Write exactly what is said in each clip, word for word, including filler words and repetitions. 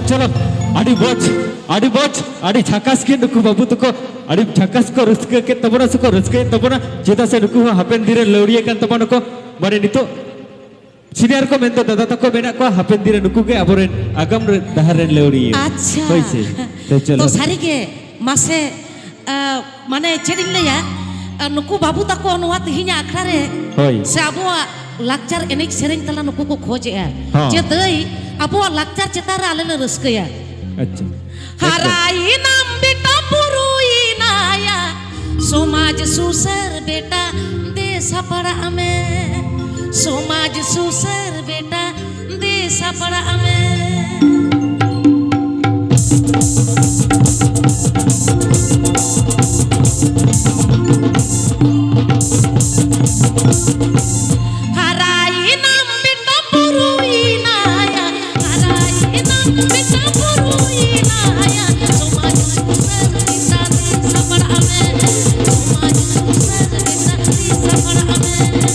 ᱪᱚᱞᱚ, ᱟᱹᱰᱤ ᱢᱚᱡᱽ, ᱟᱹᱰᱤ ᱢᱚᱡᱽ, ᱟᱹᱰᱤ ᱡᱷᱟᱠᱟᱥ ᱜᱮ ᱱᱩᱠᱩ ᱵᱟᱹᱵᱩ ᱛᱟᱠᱚ ᱟᱹᱰᱤ ᱡᱷᱟᱠᱟᱥ ᱠᱚ ᱨᱟᱹᱥᱠᱟᱹ ᱠᱮᱫ ᱛᱟᱵᱚᱱᱟ ᱥᱮᱠᱚ ᱨᱟᱹᱥᱠᱟᱹᱭᱮᱫ ᱛᱟᱵᱚᱱᱟ᱾ ᱪᱮᱫᱟᱜ ᱥᱮ ᱱᱩᱠᱩ ᱦᱚᱸ ᱦᱟᱯᱮᱱ ᱫᱤᱱ ᱨᱮ ᱞᱟᱹᱣᱲᱤᱭᱟᱹ ᱠᱟᱱ ᱛᱟᱵᱚᱱᱟ ᱠᱚ᱾ ᱢᱟᱱᱮ ᱱᱤᱛᱚᱜ ᱥᱤᱱᱤᱭᱟᱨ ᱠᱚ ᱢᱮᱱᱫᱚ ᱫᱟᱫᱟ ᱛᱟᱠᱚ ᱢᱮᱱᱟᱜ ᱠᱚᱣᱟ, ᱦᱟᱯᱮᱱ ᱫᱤᱱ ᱨᱮ ᱱᱩᱠᱩ ᱜᱮ ᱟᱵᱚᱨᱮᱱ ᱟᱜᱟᱢ ᱨᱮ ᱰᱟᱦᱟᱨ ᱨᱮᱱ ᱞᱟᱹᱣᱲᱤᱭᱟᱹ᱾ ᱟᱪᱪᱷᱟ᱾ ᱦᱳᱭ ᱥᱮ᱾ ᱛᱚ ᱪᱚᱞᱚ᱾ ᱛᱚ ᱥᱟᱹᱨᱤ ᱜᱮ, ᱢᱟᱥᱮ, ᱟ, ᱢᱟᱱᱮ ᱪᱮᱫ ᱤᱧ ᱞᱟᱹᱭᱟ, ᱟ, ᱱᱩᱠᱩ ᱵᱟᱹᱵᱩ ᱛᱟᱠᱚ ᱱᱚᱣᱟ ᱛᱮᱦᱮᱧᱟᱜ ᱟᱠᱷᱲᱟ ᱨᱮ ᱦᱳᱭ᱾ ᱥᱮ ᱟᱵᱚᱣᱟᱜ ᱞᱟᱠᱪᱟᱨ ᱮᱱᱮᱡ ᱥᱮᱨᱮᱧ ᱛᱟᱞᱟ ᱱᱩᱠᱩ ᱠᱚ ᱠᱷᱚᱡᱮᱜᱼᱟ ᱦᱚᱸ᱾ ᱡᱮ ᱫᱟᱹᱭ, ᱟᱵᱚᱣᱟᱜ ᱞᱟᱠᱪᱟᱨ ᱪᱮᱛᱟᱱ ᱨᱮ ᱟᱞᱮ ᱞᱮ ᱨᱟᱹᱥᱠᱟᱹᱭᱟ᱾ ᱟᱪᱪᱷᱟ᱾ ᱦᱟᱨᱟᱭᱮᱱᱟᱢ ᱵᱮᱴᱟ ᱵᱩᱨᱩᱭᱮᱱᱟᱭᱟ, ᱥᱚᱢᱟᱡᱽ ᱥᱩᱥᱟᱹᱨ ᱵᱮᱴᱟ ᱫᱮ ᱥᱟᱯᱲᱟᱜ ᱢᱮ, ᱥᱚᱢᱟᱡᱽ ᱥᱩᱥᱟᱹᱨ ᱵᱮᱴᱟ ᱫᱮ ᱥᱟᱯᱲᱟᱜ ᱢᱮ᱾ ᱦᱟᱨᱟᱭᱮᱱᱟᱢ ᱵᱮᱴᱟ ᱵᱩᱨᱩᱭᱮᱱᱟᱭᱟ, ᱦᱟᱨᱟᱭᱮᱱᱟᱢ ᱵᱮᱴᱟ ᱵᱩᱨᱩᱭᱮᱱᱟᱭᱟ, ᱥᱚᱢᱟᱡᱽ ᱥᱩᱥᱟᱹᱨ ᱵᱮᱴᱟ ᱫᱮ ᱥᱟᱯᱲᱟᱜ ᱢᱮ, ᱥᱚᱢᱟᱡᱽ ᱥᱩᱥᱟᱹᱨ ᱵᱮᱴᱟ ᱫᱮ ᱥᱟᱯᱲᱟᱜ ᱢᱮ᱾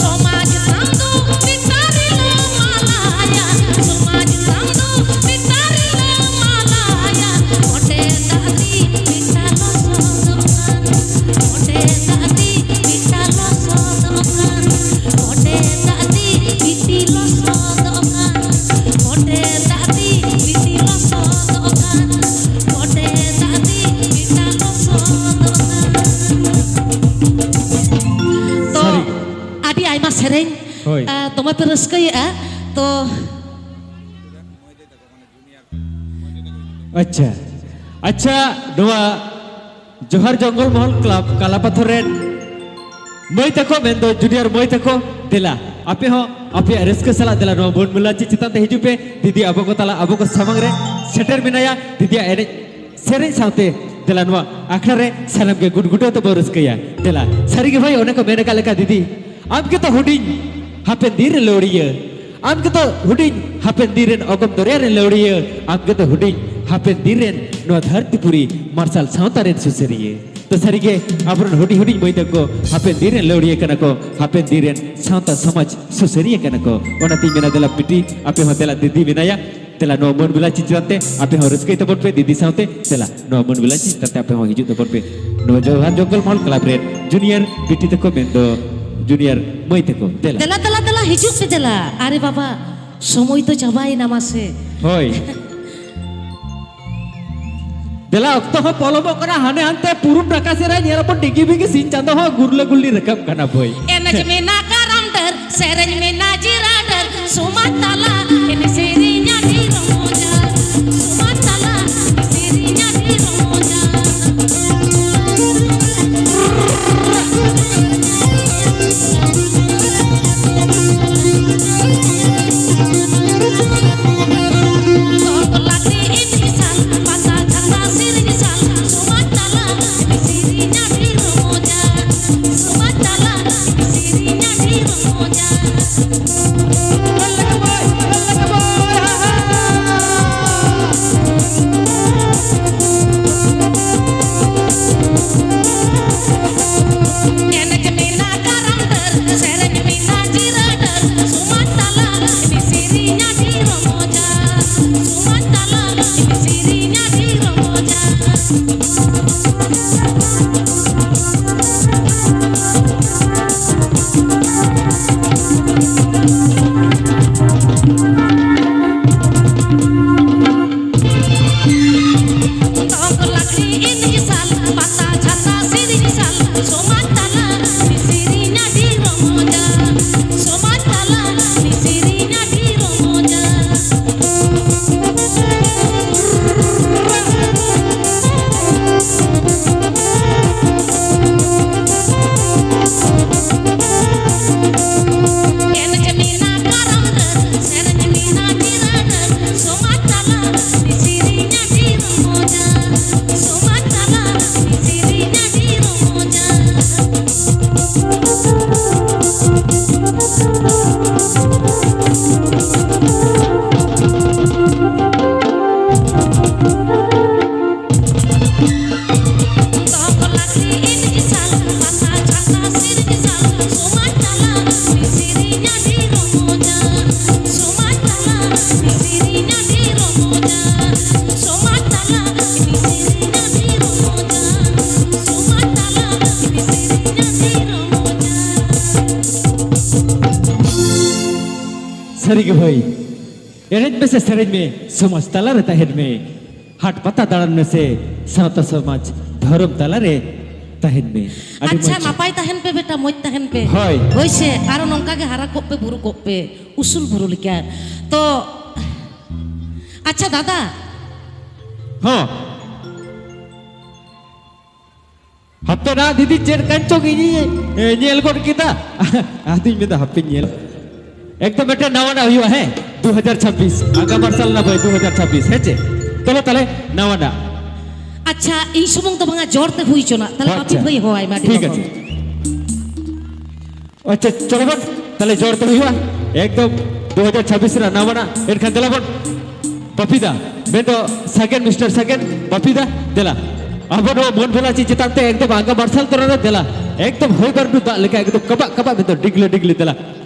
ᱥᱚᱢᱟᱡᱽ ᱥᱟᱶ ᱫᱚ ᱢᱤᱫᱴᱟᱝ ᱨᱤᱞᱟᱹ ᱢᱟᱞᱟᱭᱟ, ᱥᱚᱢᱟᱡᱽ ᱥᱟᱶ ᱫᱚ ᱢᱤᱫᱴᱟᱝ ᱨᱤᱞᱟᱹ ᱢᱟᱞᱟᱭᱟ᱾ ᱚᱸᱰᱮ ᱫᱟᱜ ᱫᱤ ᱢᱤᱫᱴᱟᱝ ᱞᱚᱥᱚᱫᱚᱜ ᱠᱟᱱ, ᱚᱸᱰᱮ ᱫᱟᱜ ᱫᱤ ᱢᱤᱫᱴᱟᱝ ᱞᱚᱥᱚᱫᱚᱜ ᱠᱟᱱ, ᱚᱸᱰᱮ ᱫᱟᱜ ᱫᱤ ᱢᱤᱫᱴᱤ ᱞᱚᱥᱚᱫᱚᱜ ᱠᱟᱱ, ᱚᱸᱰᱮ ᱫᱟᱜ ᱫᱤ ᱢᱤᱫᱴᱤ ᱞᱚᱥᱚᱫᱚᱜ ᱠᱟᱱ, ᱚᱸᱰᱮ ᱫᱟᱜ ᱫᱤ ᱢᱤᱫᱴᱟᱝ ᱞᱚᱥᱚᱫᱚᱜ ᱠᱟᱱ᱾ ᱛᱚ, ᱥᱟᱹᱨᱤ ᱜᱮ᱾ ᱟᱹᱰᱤ ᱟᱭᱢᱟ ᱥᱮᱨᱮᱧ, ᱦᱳᱭ᱾ ᱟ, ᱫᱚᱢᱮ ᱯᱮ ᱨᱟᱹᱥᱠᱟᱹᱭᱮᱫᱼᱟ, ᱛᱚ᱾ ᱟᱪᱪᱷᱟ, ᱟᱪᱪᱷᱟ, ᱱᱚᱣᱟ ᱡᱚᱦᱟᱨ ᱡᱚᱝᱜᱚᱞ ᱢᱚᱦᱚᱞ ᱠᱞᱟᱵᱽ ᱠᱟᱞᱟᱯᱟᱛᱷᱚᱨ ᱨᱮᱱ ᱢᱟᱹᱭ ᱛᱟᱠᱚ, ᱢᱮᱱᱫᱚ ᱡᱩᱱᱤᱭᱟᱨ ᱢᱟᱹᱭ ᱛᱟᱠᱚ, ᱫᱮᱞᱟ, ᱟᱯᱮ ᱦᱚᱸ ᱟᱯᱮᱭᱟᱜ ᱨᱟᱹᱥᱠᱟᱹ ᱥᱟᱞᱟᱜ ᱫᱮᱞᱟ ᱱᱚᱣᱟ ᱢᱟᱹᱱ ᱢᱮᱞᱟ ᱪᱮ ᱪᱮᱛᱟᱱ ᱛᱮ ᱦᱤᱡᱩᱜ ᱯᱮ᱾ ᱫᱤᱫᱤ ᱟᱵᱚ ᱠᱚ ᱛᱟᱞᱟ, ᱟᱵᱚ ᱠᱚ ᱥᱟᱢᱟᱝ ᱨᱮ ᱥᱮᱴᱮᱨ ᱢᱮᱱᱟᱭᱟ᱾ ᱫᱤᱫᱤᱭᱟᱜ ᱮᱱᱮᱡ ᱥᱮᱨᱮᱧ ᱥᱟᱶᱛᱮ ᱫᱮᱞᱟ ᱱᱚᱣᱟ ᱟᱠᱷᱲᱟ ᱨᱮ ᱥᱟᱱᱟᱢ ᱜᱮ ᱜᱩᱰᱜᱩᱰᱟᱹᱣ ᱛᱮᱵᱚᱱ ᱨᱟᱹᱥᱠᱟᱹᱭᱟ᱾ ᱫᱮᱞᱟ, ᱥᱟᱹᱨᱤ ᱜᱮ ᱵᱷᱟᱹᱭ, ᱚᱱᱮ ᱠᱚ ᱢᱮᱱ ᱟᱠᱟᱫ ᱞᱮᱠᱟ, ᱫᱤᱫᱤ, ᱟᱢ ᱜᱮᱛᱚ ᱦᱩᱰᱤᱧ ᱦᱟᱯᱮᱱ ᱫᱤᱱ ᱨᱮ ᱞᱟᱹᱣᱲᱤᱭᱟᱹ, ᱟᱢ ᱜᱮᱛᱚ ᱦᱩᱰᱤᱧ ᱦᱟᱯᱮᱱ ᱫᱤᱱ ᱨᱮᱱ ᱚᱜᱚᱢ ᱫᱚᱨᱭᱟ ᱨᱮᱱ ᱞᱟᱹᱣᱲᱤᱭᱟᱹ, ᱟᱢ ᱜᱮᱛᱚ ᱦᱩᱰᱤᱧ ᱦᱟᱯᱮᱱ ᱫᱤᱱ ᱨᱮᱱ ᱱᱚᱣᱟ ᱫᱷᱟᱹᱨᱛᱤ ᱯᱩᱨᱤ ᱢᱟᱨᱥᱟᱞ ᱥᱟᱶᱛᱟ ᱨᱮᱱ ᱥᱩᱥᱟᱹᱨᱤᱭᱟᱹ᱾ ᱛᱚ ᱥᱟᱹᱨᱤ ᱜᱮ ᱟᱵᱚᱨᱮᱱ ᱦᱩᱰᱤᱧ ᱦᱩᱰᱤᱧ ᱢᱟᱹᱭ ᱛᱟᱠᱚ ᱦᱟᱯᱮᱱ ᱫᱤᱱ ᱨᱮᱱ ᱞᱟᱹᱣᱲᱤᱭᱟᱹ ᱠᱟᱱᱟ ᱠᱚ, ᱦᱟᱯᱮᱱ ᱫᱤᱱ ᱨᱮᱱ ᱥᱟᱶᱛᱟ ᱥᱚᱢᱟᱡᱽ ᱥᱩᱥᱟᱹᱨᱤᱭᱟᱹ ᱠᱟᱱᱟ ᱠᱚ᱾ ᱚᱱᱟᱛᱤᱧ ᱢᱮᱱᱟ, ᱫᱮᱞᱟ ᱵᱤᱴᱤ, ᱟᱯᱮ ᱦᱚᱸ ᱫᱮᱞᱟ ᱫᱤᱫᱤ ᱢᱮᱱᱟᱭᱟ, ᱫᱮᱞᱟ ᱱᱚᱣᱟ ᱢᱟᱹᱱ ᱢᱮᱞᱟ ᱪᱮᱛᱟᱱ ᱛᱮ ᱟᱯᱮ ᱦᱚᱸ ᱨᱟᱹᱥᱠᱟᱹᱭ ᱛᱟᱵᱚᱱ ᱯᱮ ᱫᱤᱫᱤ ᱥᱟᱶᱛᱮ᱾ ᱫᱮᱞᱟ ᱱᱚᱣᱟ ᱢᱟᱹᱱ ᱢᱮᱞᱟ ᱪᱮᱛᱟᱱ ᱛᱮ ᱟᱯᱮ ᱦᱚᱸ ᱦᱤᱡᱩᱜ ᱛᱟᱵᱚᱱ ᱯᱮ᱾ ᱱᱚᱣᱟ ᱡᱚᱦᱟᱨ ᱡᱚᱝᱜᱚᱞ ᱢᱚᱦᱚᱞ ᱠᱞᱟᱵᱽ ᱨᱮᱱ ᱡᱩᱱᱤᱭᱟᱨ ᱵᱤᱴᱤ ᱛᱟᱠᱚ, ᱢᱮᱱᱫᱚ ᱡᱩᱱᱤᱭᱟᱨ ᱢᱟᱹᱭ ᱛᱟᱠᱚ, ᱫᱮᱞᱟ᱾ ᱫᱮᱞᱟ, ᱫᱮᱞᱟ, ᱫᱮᱞᱟ, ᱦᱤᱡᱩᱜ ᱯᱮ, ᱫᱮᱞᱟ᱾ ᱟᱨᱮ ᱵᱟᱵᱟ, ᱥᱚᱢᱚᱭ ᱫᱚ ᱪᱟᱵᱟᱭᱮᱱᱟ ᱢᱟᱥᱮ᱾ ᱦᱳᱭ᱾ ᱫᱮᱞᱟ, ᱚᱠᱛᱚ ᱦᱚᱸ ᱯᱚᱞᱚᱢᱚᱜ ᱠᱟᱱᱟ, ᱦᱟᱱᱮ ᱦᱟᱱᱛᱮ ᱯᱩᱨᱩᱵ ᱱᱟᱠᱷᱟ ᱥᱮᱫ ᱨᱮ ᱧᱮᱞ ᱟᱵᱚᱱ ᱰᱤᱝᱜᱤ ᱵᱤᱝᱜᱤ ᱥᱤᱧ ᱪᱟᱸᱫᱚ ᱦᱚᱸ ᱜᱩᱨᱞᱟᱹ ᱜᱩᱨᱞᱤ ᱨᱟᱠᱟᱵ ᱠᱟᱱᱟ ᱵᱷᱟᱹᱭ᱾ ᱮᱱᱮᱡ ᱢᱮᱱᱟᱜ ᱠᱟᱨᱟᱢ ᱰᱟᱹᱨ, ᱥᱮᱨᱮᱧ ᱢᱮᱱᱟᱜ ᱡᱤᱨᱟ ᱰᱟᱹᱨ, ᱥᱚᱢᱟᱡᱽ ᱛᱟᱞᱟ ᱮᱱᱮᱡ ᱥᱮᱨᱮᱧ ᱟᱹᱰᱤ ᱨᱚᱢᱚᱡᱟ, ᱥᱚᱢᱟᱡᱽ ᱛᱟᱞᱟ ᱮᱱᱮᱡ ᱥᱮᱨᱮᱧ ᱟᱹᱰᱤ ᱨᱚᱢᱚᱡᱟ᱾ ᱥᱟᱹᱨᱤ ᱜᱮ ᱵᱷᱟᱹᱭ, ᱮᱱᱮᱡ ᱢᱮᱥᱮ ᱥᱮᱨᱮᱧ ᱢᱮ, ᱥᱚᱢᱟᱡᱽ ᱛᱟᱞᱟᱨᱮ ᱛᱟᱦᱮᱱ ᱢᱮ᱾ ᱦᱟᱴ ᱯᱟᱛᱟ ᱫᱟᱬᱟᱱ ᱢᱮᱥᱮ, ᱥᱟᱶᱛᱟ ᱥᱚᱢᱟᱡᱽ ᱫᱷᱚᱨᱚᱢ ᱛᱟᱞᱟᱨᱮ ᱛᱟᱦᱮᱱ ᱢᱮ᱾ ᱟᱹᱰᱤ ᱟᱪᱪᱷᱟ, ᱢᱚᱡᱽ᱾ ᱱᱟᱯᱟᱭ ᱛᱟᱦᱮᱱ ᱯᱮ ᱵᱮᱴᱟ, ᱢᱚᱡᱽ ᱛᱟᱦᱮᱱ ᱯᱮ᱾ ᱦᱳᱭ᱾ ᱦᱳᱭ ᱥᱮ, ᱟᱨᱚ ᱱᱚᱝᱠᱟ ᱜᱮ ᱦᱟᱨᱟ ᱠᱚᱜ ᱯᱮ, ᱵᱩᱨᱩ ᱠᱚᱜ ᱯᱮ, ᱩᱥᱩᱞ ᱵᱩᱨᱩ ᱞᱮᱠᱟ᱾ ᱛᱚ, ᱟᱪᱪᱷᱟ ᱫᱟᱫᱟ᱾ ᱦᱚᱸ᱾ ᱦᱟᱯᱮ ᱱᱟ ᱫᱤᱫᱤ, ᱪᱮᱫ ᱠᱟᱱ ᱪᱚᱝ ᱤᱧᱤᱧ, ᱮ, ᱧᱮᱞ ᱜᱚᱫ ᱠᱮᱫᱟ᱾ ᱟᱫᱚᱧ ᱢᱮᱱᱫᱟ, ᱦᱟᱯᱮᱧ ᱧᱮᱞ᱾ ᱮᱠᱫᱚᱢ ᱢᱤᱫᱴᱮᱱ ᱱᱟᱣᱟᱱᱟᱜ ᱦᱩᱭᱩᱜᱼᱟ, ᱦᱮᱸ? ᱫᱩ ᱦᱟᱡᱟᱨ ᱪᱷᱟᱵᱵᱤᱥ, ᱟᱜᱟ ᱢᱟᱨᱥᱟᱞ ᱱᱟ ᱵᱷᱟᱹᱭ, ᱫᱩ ᱦᱟᱡᱟᱨ ᱪᱷᱟᱵᱵᱤᱥ, ᱦᱮᱸ ᱪᱮ? ᱪᱚᱞᱚ ᱛᱟᱦᱞᱮ, ᱱᱟᱣᱟᱱᱟᱜ᱾ ᱟᱪᱪᱷᱟ, ᱤᱧ ᱥᱩᱢᱩᱝ ᱫᱚ ᱵᱟᱝᱟ, ᱡᱚᱲ ᱛᱮ ᱦᱩᱭ ᱦᱚᱪᱚᱱᱟᱜ᱾ ᱛᱟᱦᱞᱮ ᱟᱪᱪᱷᱟ᱾ ᱵᱟᱯᱤ ᱵᱷᱟᱹᱭ ᱦᱚᱦᱚᱣᱟᱭ ᱢᱮ, ᱟᱹᱰᱤ ᱴᱷᱤᱠ ᱞᱚᱜᱚᱱ᱾ ᱟᱪᱷᱮ᱾ ᱟᱪᱪᱷᱟ, ᱪᱚᱞᱚ ᱵᱚᱱ, ᱛᱟᱦᱞᱮ ᱡᱚᱲ ᱛᱮ ᱦᱩᱭᱩᱜᱼᱟ᱾ ᱮᱠᱫᱚᱢ ᱫᱩ ᱦᱟᱡᱟᱨ ᱪᱷᱟᱵᱵᱤᱥ ᱨᱮᱱᱟᱜ ᱱᱟᱣᱟᱱᱟᱜ᱾ ᱮᱱᱠᱷᱟᱱ ᱫᱮᱞᱟ ᱵᱚᱱ, ᱵᱟᱯᱤᱫᱟ, ᱢᱮᱱᱫᱚ ᱥᱟᱜᱮᱱ, ᱢᱤᱥᱴᱟᱨ ᱥᱟᱜᱮᱱ, ᱵᱟᱯᱤᱫᱟ, ᱫᱮᱞᱟ᱾ ᱟᱵᱚ ᱱᱚᱣᱟ ᱢᱚᱱ ᱵᱷᱚᱞᱟ ᱪᱮᱫ ᱪᱮᱛᱟᱱ ᱛᱮ ᱮᱠᱫᱚᱢ ᱟᱸᱜᱟ ᱢᱟᱨᱥᱟᱞ ᱛᱚᱨᱟ ᱨᱮ ᱫᱮᱞᱟ᱾ ᱮᱠᱫᱚᱢ ᱦᱚᱭ ᱵᱟᱹᱨᱰᱩ ᱫᱟᱜ ᱞᱮᱠᱟ ᱮᱠᱫᱚᱢ ᱠᱟᱵᱟᱜ ᱠᱟᱵᱟᱜ ᱢᱮᱱᱫᱚ ᱰᱤᱜᱽᱞᱟᱹ ᱰᱤᱜᱽᱞᱟᱹ ᱫᱮᱞᱟ᱾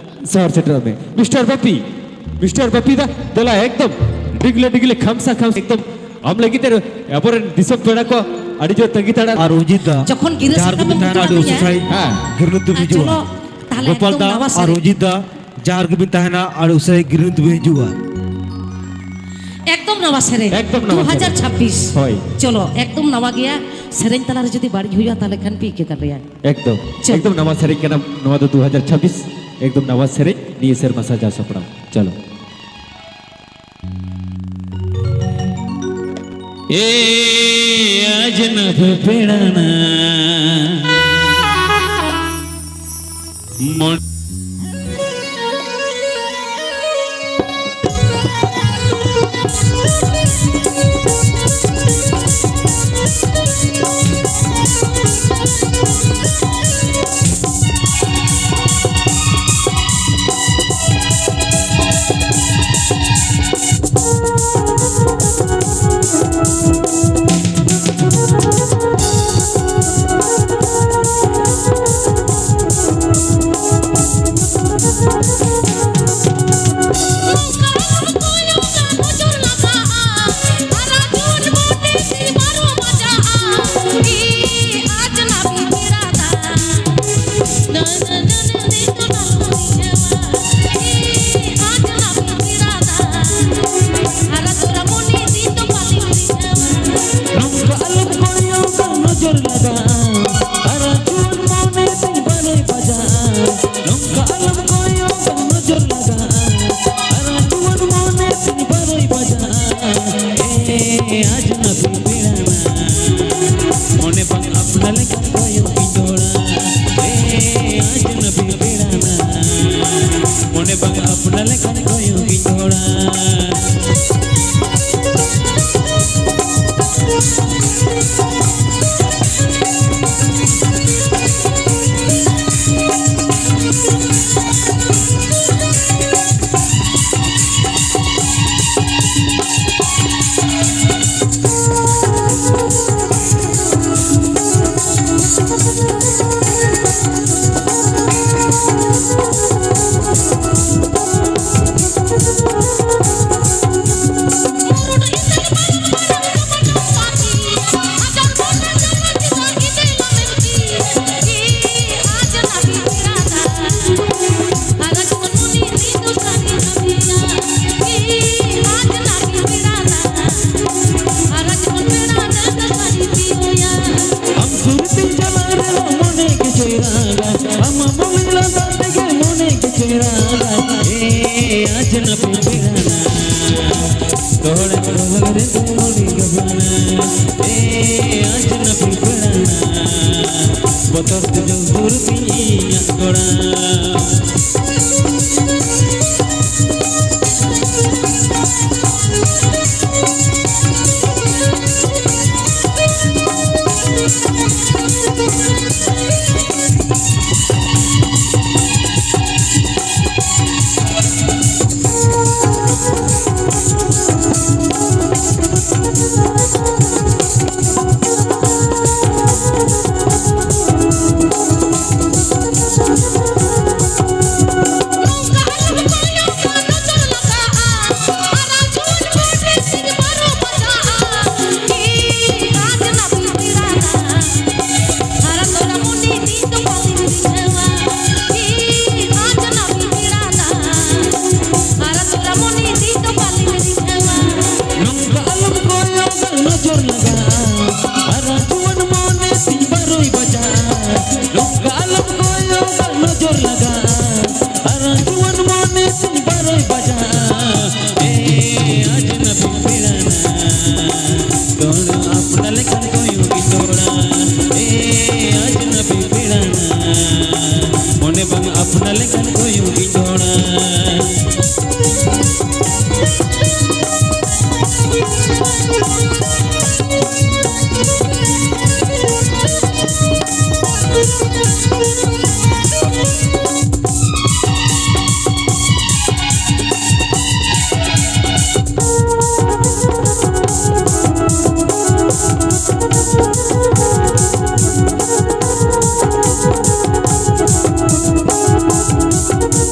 ᱥᱚᱦᱚᱨ ᱥᱮᱴᱮᱨᱚᱜ ᱢᱮ᱾ ᱢᱤᱥᱴᱟᱨ ᱵᱟᱯᱤ, ᱢᱤᱥᱴᱟᱨ ᱵᱟᱯᱤ ᱫᱟ, ᱫᱮᱞᱟ ᱮᱠᱫᱚᱢ ᱰᱤᱜᱽᱞᱟᱹ ᱰᱤᱜᱽᱞᱟᱹ ᱠᱷᱟᱢᱥᱟ ᱠᱷᱟᱢᱥᱟ ᱮᱠᱫᱚᱢ ᱟᱢ ᱞᱟᱹᱜᱤᱫ ᱛᱮ ᱟᱵᱚᱨᱮᱱ ᱫᱤᱥᱚᱢ ᱯᱮᱲᱟ ᱠᱚ ᱟᱹᱰᱤ ᱡᱳᱨ ᱛᱟᱺᱜᱤ ᱛᱟᱲᱟᱜ᱾ ᱟᱨ ᱚᱡᱤᱛ ᱫᱟ, ᱡᱚᱠᱷᱚᱱ ᱜᱤᱨᱟᱹ ᱡᱟᱦᱟᱸ ᱥᱟᱠᱟᱢ ᱨᱮᱜᱮ ᱮᱢ ᱛᱟᱦᱮᱱᱟ, ᱦᱚᱴᱚ ᱟᱹᱰᱤ ᱟᱹᱫᱤᱧᱟ, ᱩᱥᱟᱹᱨᱟᱭ ᱦᱮᱸ᱾ ᱜᱤᱨᱟᱹ ᱫᱚ ᱟᱨ ᱦᱤᱡᱩᱜᱼᱟ᱾ ᱪᱚᱞᱚ, ᱛᱟᱦᱞᱮ ᱜᱳᱯᱟᱞ ᱮᱠᱫᱚᱢ ᱫᱟ ᱱᱟᱣᱟ ᱟᱨ ᱥᱮᱨᱮᱧ᱾ ᱚᱡᱤᱛ ᱫᱟ, ᱡᱟᱦᱟᱸ ᱨᱮᱜᱮ ᱵᱤᱱ ᱛᱟᱦᱮᱱᱟ, ᱟᱹᱰᱤ ᱩᱥᱟᱹᱨᱟᱭ ᱜᱤᱨᱟᱹ ᱫᱚᱵᱤᱱ ᱦᱤᱡᱩᱜᱼᱟ᱾ ᱮᱠᱫᱚᱢ ᱱᱟᱣᱟ ᱥᱮᱨᱮᱧ᱾ ᱮᱠᱫᱚᱢ ᱱᱟᱣᱟ ᱥᱮᱨᱮᱧ᱾ ᱫᱩ ᱦᱟᱡᱟᱨ ᱪᱷᱟᱵᱵᱤᱥ᱾ ᱦᱳᱭ᱾ ᱪᱚᱞᱚ, ᱮᱠᱫᱚᱢ ᱱᱟᱣᱟ ᱜᱮᱭᱟ᱾ ᱥᱮᱨᱮᱧ ᱛᱟᱞᱟᱨᱮ ᱡᱩᱫᱤ ᱵᱟᱹᱲᱤᱡ ᱦᱩᱭᱩᱜᱼᱟ, ᱛᱟᱦᱞᱮ ᱠᱷᱟᱱ ᱯᱮ ᱤᱠᱟᱹ ᱠᱟᱞᱮᱭᱟ᱾ ᱮᱠᱫᱚᱢ᱾ ᱪᱚᱞᱚ᱾ ᱮᱠᱫᱚᱢ ᱱᱟᱣᱟ ᱥᱮᱨᱮᱧ ᱠᱟᱱᱟ ᱱᱚᱣᱟ ᱫᱚ, ᱫᱩ ᱦᱟᱡᱟᱨ ᱪᱷᱟᱵᱵᱤᱥ᱾ ᱮᱠᱫᱚᱢ ᱱᱟᱣᱟ ᱥᱮᱨᱮᱧ, ᱱᱤᱭᱟᱹ ᱥᱮᱨᱢᱟ ᱥᱟᱡᱟᱣ ᱥᱟᱯᱲᱟᱣ᱾ ᱪᱚᱞᱚ᱾ ᱮ ᱟᱡᱱᱟᱵ ᱯᱮᱲᱟᱱᱟ ᱢᱚᱱ ᱱᱚᱝᱠᱟ ᱟᱞᱚᱢ ᱠᱚᱭᱚᱜᱟ ᱱᱚᱡᱚᱨ ᱞᱟᱜᱟ, ᱟᱨ ᱡᱩᱣᱟᱹᱱ ᱢᱚᱱᱮ ᱛᱤᱧ ᱵᱟᱞᱮ ᱵᱟᱡᱟ᱾ ᱱᱚᱝᱠᱟ ᱟᱞᱚᱢ ᱠᱚᱭᱚᱜᱟ ᱱᱚᱡᱚᱨ ᱞᱟᱜᱟ, ᱟᱨ ᱡᱩᱣᱟᱹᱱ ᱢᱚᱱᱮ ᱛᱤᱧ ᱵᱟᱞᱮ ᱵᱟᱡᱟ᱾ ᱮ ᱟᱡᱱᱟᱵᱤ ᱯᱮᱲᱟᱱᱟ, ᱢᱚᱱᱮ ᱵᱟᱝ ᱟᱯᱱᱟᱨ ᱞᱮᱠᱟ ᱠᱚᱭᱚᱜ ᱤᱧ ᱡᱚᱲᱟ᱾ ᱮ ᱟᱡᱱᱟᱵᱤ ᱯᱮᱲᱟᱱᱟ, ᱢᱚᱱᱮ ᱵᱟᱝ ᱟᱯᱱᱟᱨ ᱞᱮᱠᱟ ᱠᱚᱭᱚᱜ ᱤᱧ ᱡᱚᱲᱟ᱾ ᱵᱚᱛᱚᱨ ᱛᱮ ᱫᱩᱞ ᱫᱩᱞ ᱛᱤᱧ ᱤᱧᱟᱜ ᱠᱚᱲᱟ᱾ ᱱᱚᱝᱠᱟ ᱟᱞᱚᱢ ᱠᱚᱭᱚᱜᱟ ᱱᱚᱡᱚᱨ ᱞᱟᱜᱟ, ᱟᱨ ᱡᱩᱣᱟᱹᱱ ᱢᱚᱱᱮ ᱛᱤᱧ ᱵᱟᱨᱚᱭ ᱵᱟᱡᱟᱜᱼᱟ᱾ ᱱᱚᱝᱠᱟ ᱟᱞᱚᱢ ᱠᱚᱭᱚᱜᱟ ᱱᱚᱡᱚᱨ ᱞᱟᱜᱟ, ᱟᱨ ᱡᱩᱣᱟᱹᱱ ᱢᱚᱱᱮ ᱛᱤᱧ ᱵᱟᱨᱚᱭ ᱵᱟᱡᱟᱜᱼᱟ᱾ ᱮ ᱟᱡᱱᱟᱵᱤ ᱯᱮᱲᱟᱱᱟ, ᱛᱚᱲ ᱟᱯᱱᱟ ᱞᱮᱠᱟᱱ ᱠᱚᱭᱚᱜ ᱜᱤᱧ ᱛᱚᱲᱟ᱾ ᱮ ᱟᱡᱱᱟᱵᱤ ᱯᱮᱲᱟᱱᱟ, ᱢᱚᱱᱮ ᱵᱟᱝ ᱟᱯᱱᱟ ᱞᱮᱠᱟᱱ ᱠᱚᱭᱚᱜ ᱜᱤᱧ ᱛᱚᱲᱟ᱾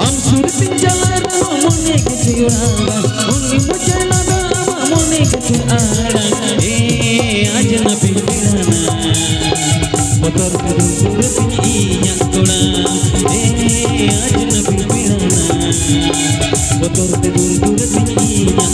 ᱟᱢ ᱥᱩᱨ ᱛᱤᱧ ᱪᱟᱞᱟᱜ ᱨᱮᱦᱚᱸ ᱢᱚᱱᱮ ᱜᱮ ᱪᱮᱦᱨᱟ, ᱩᱱᱤ ᱢᱚᱪᱟ ᱨᱮᱱᱟᱜ ᱫᱚ ᱟᱢᱟᱜ ᱢᱚᱱᱮ ᱜᱮ ᱪᱮᱦᱨᱟ᱾ ᱮ ᱟᱡᱱᱟᱵᱤ ᱯᱮᱲᱟᱱᱟ, ᱵᱚᱛᱚᱨ ᱛᱮ ᱫᱩᱨ ᱫᱩᱨ ᱛᱤᱧ ᱤᱧᱟᱜ ᱠᱚᱲᱟ᱾ ᱮ ᱟᱡᱱᱟᱵᱤ ᱯᱮᱲᱟᱱᱟ, ᱵᱚᱛᱚᱨ ᱛᱮ ᱫᱩᱨ ᱫᱩᱨ ᱛᱤᱧ ᱤᱧᱟᱜ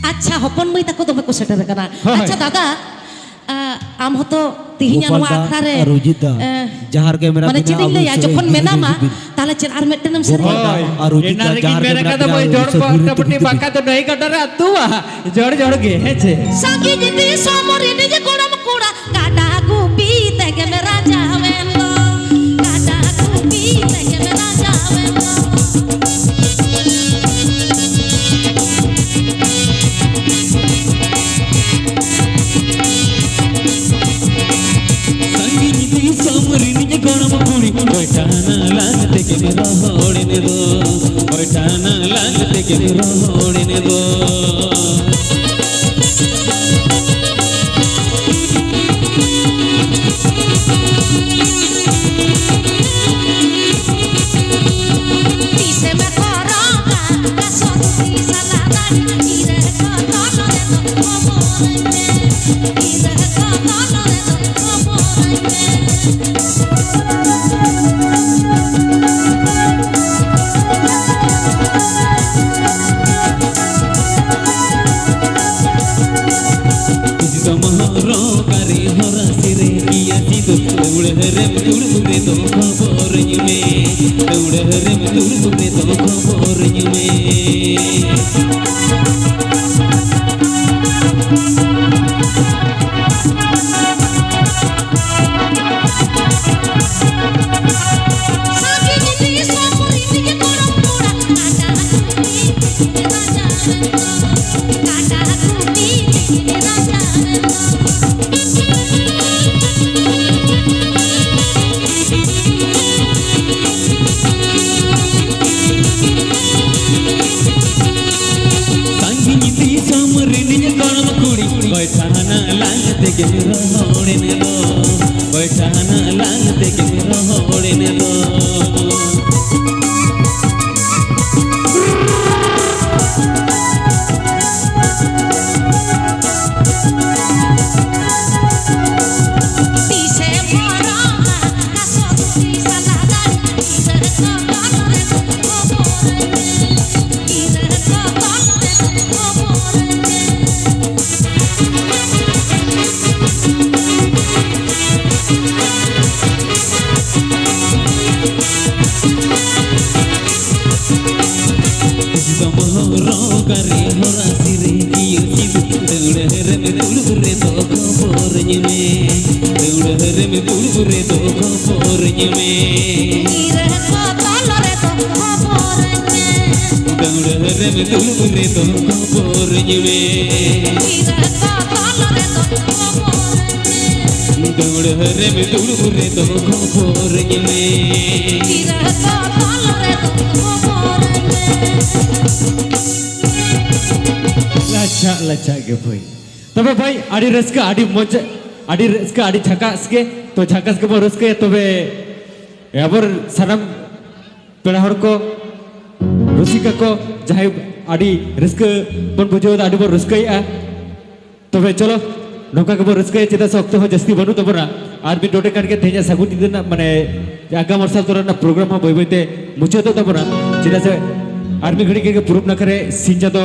ᱟᱪᱪᱷᱟ, ᱦᱚᱯᱚᱱ ᱢᱟᱹᱭ ᱛᱟᱠᱚ ᱫᱚᱢᱮ ᱠᱚ ᱥᱮᱴᱮᱨ ᱟᱠᱟᱱᱟ᱾ ᱦᱳᱭ᱾ ᱟᱪᱪᱷᱟ ᱫᱟᱫᱟ, ᱟ, ᱟᱢ ᱦᱚᱸᱛᱚ ᱛᱤᱦᱤᱧᱟᱜ ᱱᱚᱣᱟ ᱜᱳᱯᱟᱞ ᱫᱟ ᱟᱠᱷᱲᱟ ᱨᱮ, ᱟᱨ ᱨᱩᱡᱤᱛ ᱫᱟ, ᱮ, ᱡᱟᱦᱟᱸ ᱨᱮᱜᱮ ᱢᱮᱱᱟᱜ ᱢᱟᱱᱮ ᱵᱤᱱᱟ, ᱪᱮᱫ ᱤᱧ ᱟᱵᱚ ᱞᱟᱹᱭᱟ, ᱥᱟᱹᱜᱟᱹᱭ ᱡᱚᱠᱷᱚᱱ ᱡᱩᱨᱤ ᱢᱮᱱᱟᱢᱟ, ᱦᱤᱡᱩᱜ ᱵᱤᱱ᱾ ᱛᱟᱦᱞᱮ ᱪᱮᱫ ᱟᱨ ᱢᱤᱫᱴᱮᱱ ᱮᱢ ᱥᱮᱨᱮᱧᱟ? ᱦᱳᱭ, ᱦᱳᱭ, ᱮᱱᱟ ᱨᱮᱜᱮᱧ ᱢᱮᱱ ᱟᱠᱟᱫᱟ, ᱵᱚᱭ, ᱡᱚᱲ ᱠᱚ ᱟᱴᱟᱯᱟᱴᱤ ᱵᱟᱠᱷᱟᱡ ᱫᱚ ᱱᱟᱹᱭ ᱜᱟᱰᱟ ᱨᱮ ᱟᱹᱛᱩᱜᱼᱟ, ᱡᱚᱲ ᱡᱚᱲ ᱜᱮ, ᱦᱮᱸ ᱪᱮ? ᱥᱟᱺᱜᱤᱧ ᱫᱤᱥᱚᱢ ᱨᱤᱱᱤᱡ ᱜᱚᱲᱚᱢ ᱠᱚᱲᱟ, ᱠᱟᱰᱟ ᱜᱩᱯᱤ ᱛᱮᱜᱮᱢ ᱨᱟᱡᱟᱣᱮᱱ ᱫᱚ, ᱠᱟᱰᱟ ᱜᱩᱯᱤ ᱛᱮᱜᱮᱢ ᱨᱟᱡᱟᱣᱮᱱ ᱫᱚ᱾ ᱥᱟᱺᱜᱤᱧ ᱫᱤᱥᱚᱢ ᱨᱤᱱᱤᱡ ᱜᱚᱲᱚᱢ ᱠᱩᱲᱤ, ᱚᱭ ᱴᱟᱱᱟ ᱞᱟᱝ ᱛᱮᱜᱮᱢ ᱨᱚᱦᱚᱲᱮᱱ ᱫᱚ, ᱚᱭ ᱴᱟᱱᱟ ᱞᱟᱝ ᱛᱮᱜᱮᱢ ᱨᱚᱦᱚᱲᱮᱱ ᱫᱚ᱾ ᱨᱚᱲᱮᱱ ᱫᱚ, ᱵᱚᱭᱥᱟ ᱱᱟᱜ ᱞᱟᱝ ᱛᱮᱜᱮᱢ ᱨᱚᱲᱮᱱ ᱫᱚ᱾ ᱫᱟᱹᱣᱲᱟᱹ ᱨᱮᱢ ᱫᱩᱲᱩᱵ ᱨᱮᱫᱚ ᱠᱷᱚᱵᱚᱨᱟᱹᱧ ᱢᱮ᱾ ᱜᱤᱨᱟᱹ ᱠᱚ ᱛᱚᱞ ᱨᱮᱫᱚ ᱠᱷᱚᱵᱚᱨᱟᱹᱧ ᱢᱮ᱾ ᱫᱟᱹᱣᱲᱟᱹ ᱨᱮᱢ ᱫᱩᱲᱩᱵ ᱨᱮᱫᱚ ᱠᱷᱚᱵᱚᱨᱟᱹᱧ ᱢᱮ᱾ ᱜᱤᱨᱟᱹ ᱠᱚ ᱛᱚᱞ ᱨᱮᱫᱚ ᱠᱷᱚᱵᱚᱨᱟᱹᱧ ᱢᱮ᱾ ᱫᱟᱹᱣᱲᱟᱹ ᱨᱮᱢ ᱫᱩᱲᱩᱵ ᱨᱮᱫᱚ ᱠᱷᱚᱵᱚᱨᱟᱹᱧ ᱢᱮ᱾ ᱜᱤᱨᱟᱹ ᱠᱚ ᱛᱚᱞ ᱨᱮᱫᱚ ᱠᱷᱚᱵᱚᱨᱟᱹᱧ ᱢᱮ᱾ ᱞᱟᱪᱷᱟ, ᱞᱟᱪᱷᱟ ᱜᱮ ᱵᱷᱟᱹᱭ᱾ ᱛᱚᱵᱮ ᱵᱷᱟᱹᱭ, ᱟᱹᱰᱤ ᱨᱟᱹᱥᱠᱟᱹ, ᱟᱹᱰᱤ ᱢᱚᱡᱽ, ᱟᱹᱰᱤ ᱨᱟᱹᱥᱠᱟᱹ, ᱟᱹᱰᱤ ᱡᱷᱟᱠᱟᱥ ᱜᱮ᱾ ᱛᱚ, ᱡᱷᱟᱠᱟᱥ ᱜᱮᱵᱚᱱ ᱨᱟᱹᱥᱠᱟᱹᱭᱟ᱾ ᱛᱚᱵᱮ ᱟᱵᱚ ᱥᱟᱱᱟᱢ ᱯᱮᱲᱟ ᱦᱚᱲ ᱠᱚ, ᱨᱩᱥᱤᱠᱟ ᱠᱚ, ᱡᱟᱦᱟᱸᱭ ᱟᱹᱰᱤ ᱨᱟᱹᱥᱠᱟᱹ ᱵᱚᱱ ᱵᱩᱡᱷᱟᱹᱣ ᱮᱫᱟ, ᱟᱹᱰᱤ ᱵᱚᱱ ᱨᱟᱹᱥᱠᱟᱹᱭᱮᱫᱼᱟ᱾ ᱛᱚᱵᱮ ᱪᱚᱞᱚ, ᱱᱚᱝᱠᱟ ᱜᱮᱵᱚᱱ ᱨᱟᱹᱥᱠᱟᱹᱭᱟ, ᱪᱮᱫᱟᱜ ᱥᱮ ᱚᱠᱛᱚ ᱦᱚᱸ ᱡᱟᱹᱥᱛᱤ ᱵᱟᱹᱱᱩᱜ ᱛᱟᱵᱚᱱᱟ᱾ ᱟᱨ ᱢᱤᱫ ᱰᱚᱸᱰᱮ ᱠᱟᱱ ᱜᱮ ᱛᱮᱦᱮᱧᱟᱜ ᱥᱟᱹᱜᱩᱱ ᱧᱤᱫᱟᱹ ᱨᱮᱱᱟᱜ, ᱢᱟᱱᱮ, ᱟᱜᱟᱢ ᱢᱟᱨᱥᱟᱞ ᱛᱚᱨᱟ ᱨᱮᱱᱟᱜ ᱯᱨᱳᱜᱨᱟᱢ ᱦᱚᱸ ᱵᱟᱹᱭ ᱵᱟᱹᱭ ᱛᱮ ᱢᱩᱪᱟᱹᱫᱚᱜ ᱛᱟᱵᱚᱱᱟ᱾ ᱪᱮᱫᱟᱜ ᱥᱮ ᱟᱨ ᱢᱤᱫ ᱜᱷᱟᱹᱲᱤᱡ ᱜᱮ ᱯᱩᱨᱩᱵ ᱱᱟᱠᱷᱟ ᱨᱮ ᱥᱤᱧ ᱪᱟᱸᱫᱚ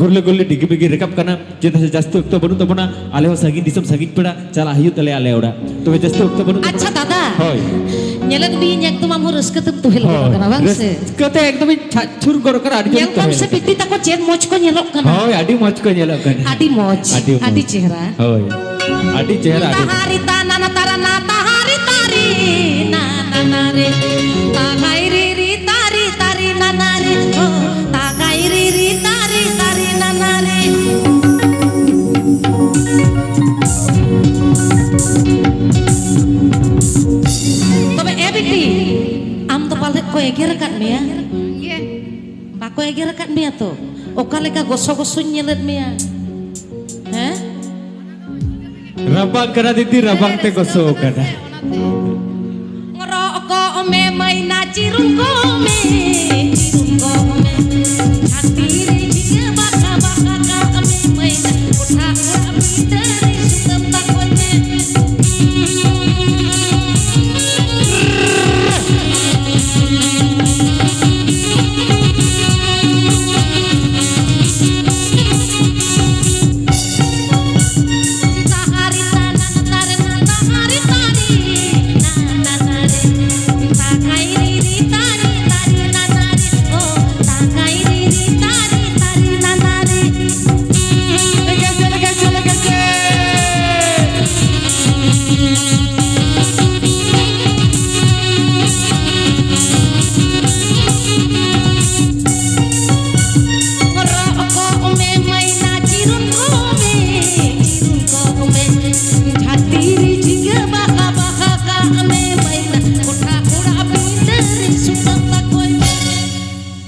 ᱜᱩᱨᱞᱟᱹ ᱜᱩᱨᱞᱤ ᱰᱤᱜᱤ ᱢᱤᱜᱤ ᱨᱟᱠᱟᱵ ᱠᱟᱱᱟ᱾ ᱪᱮᱫᱟᱜ ᱥᱮ ᱡᱟᱹᱥᱛᱤ ᱚᱠᱛᱚ ᱵᱟᱹᱱᱩᱜ ᱛᱟᱵᱚᱱᱟ, ᱟᱞᱮ ᱦᱚᱸ ᱥᱟᱺᱜᱤᱧ ᱫᱤᱥᱚᱢ ᱥᱟᱺᱜᱤᱧ ᱯᱮᱲᱟ ᱪᱟᱞᱟᱜ ᱦᱩᱭᱩᱜ ᱛᱟᱞᱮᱭᱟ ᱟᱞᱮ ᱚᱲᱟᱜ᱾ ᱛᱚᱵᱮ ᱡᱟᱹᱥᱛᱤ ᱚᱠᱛᱚ ᱵᱟᱹᱱᱩᱜ ᱛᱟᱵᱚᱱᱟ᱾ ᱟᱪᱪᱷᱟ ᱫᱟᱫᱟ, ᱦᱳᱭ᱾ ᱧᱮᱞᱮᱫ ᱢᱮᱭᱟᱹᱧ ᱮᱠᱫᱚᱢ ᱟᱢ ᱦᱚᱸ ᱨᱟᱹᱥᱠᱟᱹ ᱛᱮᱢ ᱛᱩᱦᱮᱞ ᱜᱚᱫ ᱦᱳᱭ, ᱟᱠᱟᱱᱟ, ᱵᱟᱝ ᱥᱮ? ᱨᱟᱹᱥᱠᱟᱹ ᱛᱮ ᱮᱠᱫᱚᱢ ᱤᱧ ᱪᱷᱟᱡ ᱪᱷᱩᱨ ᱜᱚᱫ ᱟᱠᱟᱱᱟ, ᱟᱹᱰᱤ ᱡᱳᱨ ᱧᱮᱞ ᱠᱚᱢ ᱛᱩᱦᱮᱞ ᱥᱮ ᱟᱠᱟᱱᱟ᱾ ᱵᱤᱴᱤ ᱛᱟᱠᱚ ᱪᱮᱫ ᱢᱚᱡᱽ ᱠᱚ ᱧᱮᱞᱚᱜ ᱠᱟᱱᱟ᱾ ᱦᱳᱭ, ᱟᱹᱰᱤ ᱢᱚᱡᱽ ᱠᱚ ᱧᱮᱞᱚᱜ ᱠᱟᱱᱟ᱾ ᱟᱹᱰᱤ ᱢᱚᱡᱽ, ᱟᱹᱰᱤ ᱢᱚᱡᱽ᱾ ᱟᱹᱰᱤ ᱪᱮᱦᱨᱟ᱾ ᱦᱳᱭ, ᱟᱹᱰᱤ ᱪᱮᱦᱨᱟ, ᱟᱹᱰᱤ ᱢᱚᱡᱽ᱾ ᱛᱟᱦᱟᱨᱤ ᱛᱟ ᱱᱟᱱᱟ ᱛᱟᱨᱟ ᱱᱟ ᱛᱟᱦᱟᱨᱤ ᱛᱟᱨᱤ ᱱᱟ ᱱᱟ ᱨᱮ᱾ ᱛᱟᱦᱟᱭ ᱨᱤ ᱨᱤ ᱛᱟᱨᱤ ᱛᱟᱨᱤ ᱱᱟ ᱱᱟ ᱨᱮ᱾ ᱦᱳ, ᱛᱟᱦᱟᱭ ᱨᱤ ᱨᱤ ᱛᱟᱨᱤ ᱛᱟᱨᱤ ᱱᱟ ᱱᱟ ᱨᱮ᱾ ᱛᱚᱵᱮ ᱮ ᱵᱤᱴᱤ, ᱟᱢ ᱫᱚ ᱯᱟᱞᱮᱫ ᱠᱚ ᱮᱜᱮᱨ ᱟᱠᱟᱫ ᱢᱮᱭᱟ? ᱵᱟᱠᱚ ᱮᱜᱮᱨ ᱟᱠᱟᱫ ᱢᱮᱭᱟ ᱛᱚ? ᱚᱠᱟ ᱞᱮᱠᱟ ᱜᱚᱥᱚ ᱜᱚᱥᱚᱧ ᱧᱮᱞᱮᱫ ᱢᱮᱭᱟ? ᱦᱮᱸ? ᱨᱟᱵᱟᱝ ᱠᱟᱱᱟ ᱫᱤᱫᱤ, ᱨᱟᱵᱟᱝ ᱛᱮ ᱜᱚᱥᱚ ᱠᱟᱱᱟ᱾ ᱨᱚᱜ ᱠᱚᱜ ᱢᱮ ᱢᱟᱹᱭᱱᱟ, ᱪᱤᱨᱩᱢ ᱠᱚᱜ ᱢᱮ, ᱪᱤᱨᱩᱢ ᱠᱚᱜ ᱢᱮ᱾ ᱦᱟᱹᱛᱤ ᱨᱮ ᱡᱷᱤᱸᱜᱟᱹ ᱵᱟᱠᱟ ᱵᱟᱠᱟ ᱠᱟᱜ ᱢᱮ ᱢᱟᱹᱭᱱᱟ, ᱠᱚᱴᱷᱟ ᱚᱲᱟᱜ ᱵᱷᱤᱛᱟᱹᱨ ᱨᱮ ᱥᱩᱛᱟᱹᱢ ᱛᱟᱠᱚᱭ ᱢᱮ᱾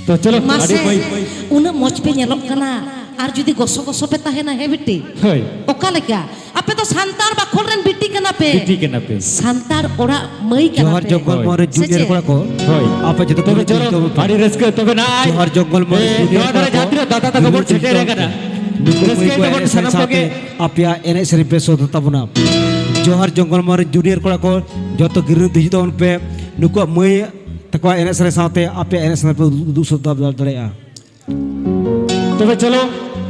ᱛᱚ ᱪᱚᱞᱚ, ᱢᱟᱥᱮ, ᱟᱹᱰᱤ ᱵᱟᱹᱭ᱾ ᱩᱱᱟᱹᱜ ᱢᱚᱡᱽ ᱯᱮ ᱧᱮᱞᱚᱜ ᱠᱟᱱᱟ, ᱟᱨ ᱡᱩᱫᱤ ᱜᱚᱥᱚ ᱜᱚᱥᱚ ᱯᱮ ᱛᱟᱦᱮᱱᱟ, ᱦᱮᱸ ᱵᱤᱴᱤ? ᱦᱳᱭ᱾ ᱚᱠᱟ ᱞᱮᱠᱟ? ᱟᱯᱮ ᱫᱚ ᱥᱟᱱᱛᱟᱲ ᱵᱟᱠᱷᱳᱞ ᱨᱮᱱ ᱵᱤᱴᱤ ᱠᱟᱱᱟ ᱯᱮ᱾ ᱵᱤᱴᱤ ᱠᱟᱱᱟ ᱯᱮ᱾ ᱥᱟᱱᱛᱟᱲ ᱚᱲᱟᱜ ᱢᱟᱹᱭ ᱠᱟᱱᱟ ᱡᱚᱦᱟᱨ ᱯᱮ᱾ ᱡᱚᱝᱜᱚᱞ ᱢᱚᱦᱚᱞ ᱨᱮ ᱥᱮ ᱡᱩᱱᱤᱭᱟᱨ ᱪᱮᱫ? ᱠᱚᱲᱟ ᱠᱚ, ᱦᱳᱭ᱾ ᱟᱯᱮ ᱡᱚᱛᱚ ᱛᱚᱵᱮ ᱢᱤᱫ ᱪᱚᱞᱚ, ᱫᱤᱱ ᱛᱮᱵᱚᱱ ᱟᱹᱰᱤ ᱨᱟᱹᱥᱠᱟᱹ᱾ ᱛᱚᱵᱮ ᱱᱟᱜᱼᱟᱭ, ᱡᱚᱦᱟᱨ ᱡᱚᱝᱜᱚᱞ ᱢᱚᱦᱚᱞ ᱨᱮ ᱮ, ᱡᱩᱱᱤᱭᱟᱨ ᱱᱚᱣᱟ ᱠᱚᱲᱟ ᱫᱷᱟᱨᱮ ᱠᱚ, ᱡᱟᱦᱟᱸ ᱛᱤᱱᱟᱹᱜ ᱫᱟᱫᱟ ᱛᱟᱠᱚ ᱵᱚᱱ ᱡᱩᱱᱤᱭᱟᱨ ᱥᱮᱴᱮᱨ ᱠᱚ, ᱟᱠᱟᱱᱟ, ᱱᱩᱠᱩ ᱨᱟᱹᱥᱠᱟᱹ ᱢᱟᱹᱭ ᱠᱚ ᱛᱮᱵᱚᱱ ᱮᱱᱮᱡ ᱥᱮᱨᱮᱧ ᱥᱟᱱᱟᱢ ᱥᱟᱶᱛᱮ ᱠᱚᱜᱮ᱾ ᱟᱯᱮᱭᱟᱜ ᱮᱱᱮᱡ ᱥᱮᱨᱮᱧ ᱯᱮ ᱥᱚᱫᱚᱨ ᱛᱟᱵᱚᱱᱟ᱾ ᱡᱚᱦᱟᱨ ᱡᱚᱝᱜᱚᱞ ᱢᱚᱦᱚᱞ ᱨᱮ ᱡᱩᱱᱤᱭᱟᱨ ᱠᱚᱲᱟ ᱠᱚ, ᱡᱚᱛᱚ ᱜᱤᱨᱟᱹ ᱦᱤᱡᱩᱜ ᱛᱟᱵᱚᱱ ᱯᱮ᱾ ᱱᱩᱠᱩᱣᱟᱜ ᱢᱟᱹᱭ ᱛᱟᱠᱚᱣᱟᱜ ᱮᱱᱮᱡ ᱥᱮᱨᱮᱧ ᱥᱟᱶᱛᱮ ᱟᱯᱮᱭᱟᱜ ᱮᱱᱮᱡ ᱥᱮᱨᱮᱧ ᱯᱮ ᱩᱫᱩᱜ ᱥᱚᱫᱚᱨ ᱫᱟᱲᱮᱭᱟᱜᱼᱟ᱾ ᱛᱚᱵᱮ ᱪᱚᱞᱚ,